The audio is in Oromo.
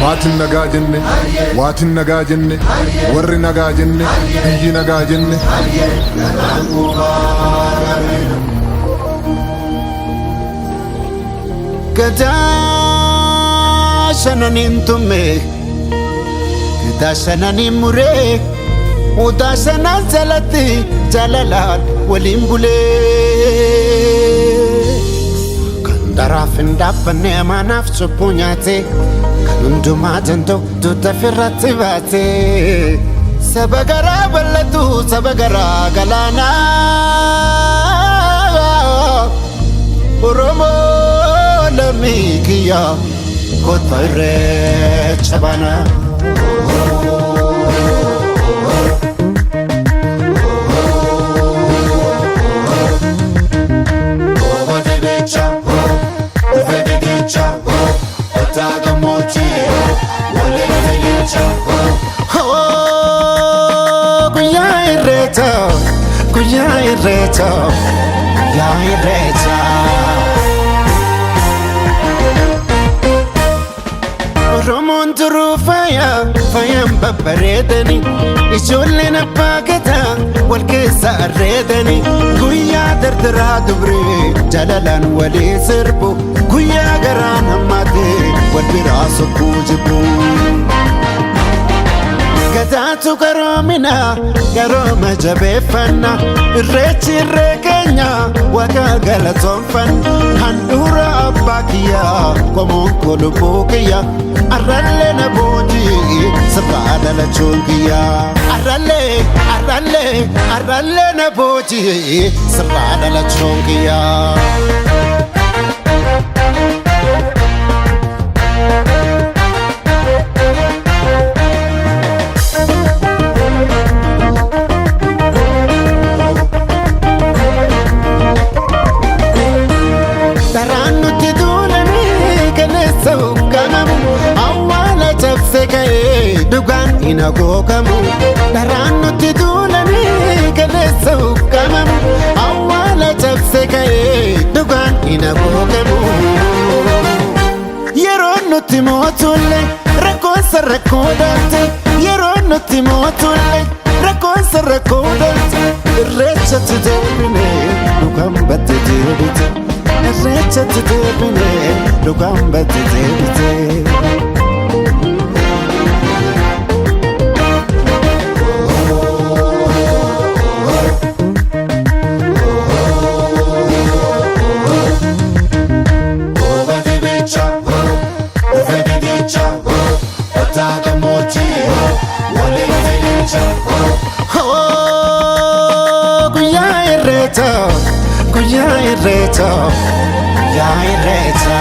Maatiin nagaa jenne, waatiin nagaa jenne, warri nagaa jenne, biyyi nagaa jenne. Gadaa shananiin tumme, gadaa shananiin muree, odaa shanan jalatti jaalalaan waliin bulee. Kan daraaf hin dhaabbanne amaanaaf cubbuu nyaate, kan hundumaa danda'u dugda ofirratti baate. Saba garaa bal'atu, saba garaa galaanaa. Oromoo lammii kiyya, kottaa irreecha baana. Guyyaa irreecha, guyyaa irreecha, guyyaa irreecha. Oromoon turuu faaya, faayaan babbareedani, ijoolleen abbaa gadaa wal keessa arreedani, guyyaa dardaraa dubree jaalalaan walii sirbu, guyyaa garaan hammaate wal biraa sokkuu jibbu. Gadaatu garoomina, garooma jabeeffanna, irreechi irree keenya, waaqa galatoonfanna, handhuura abbaa kiyyaa, qomoon koo lubbuu kiyya, arrallee na boojii sirraa dhalachuun kiyya. Arrallee, arrallee, arrallee na boojii sirraa dhalachuun kiyya. Daraan nutti duulanii kaleessa hogganamu, awwaala cabse ka'ee dhugaan hin hagoogamu. Daraan nutti duulanii kaleessa hogganamu, awwaala cabse ka'ee dhugaan hin hagoogamu. Yeroo nutti mootulle rakkoonsa rakkoo dhalte, yeroo nutti mootulle rakkoonsa rakkoo dhalte, irreechatti deebine dhugaan batte deebite, irreechatti deebine dhugaan batte deebite. Guyyaa irreecha, guyyaa irreecha, guyyaa irreecha.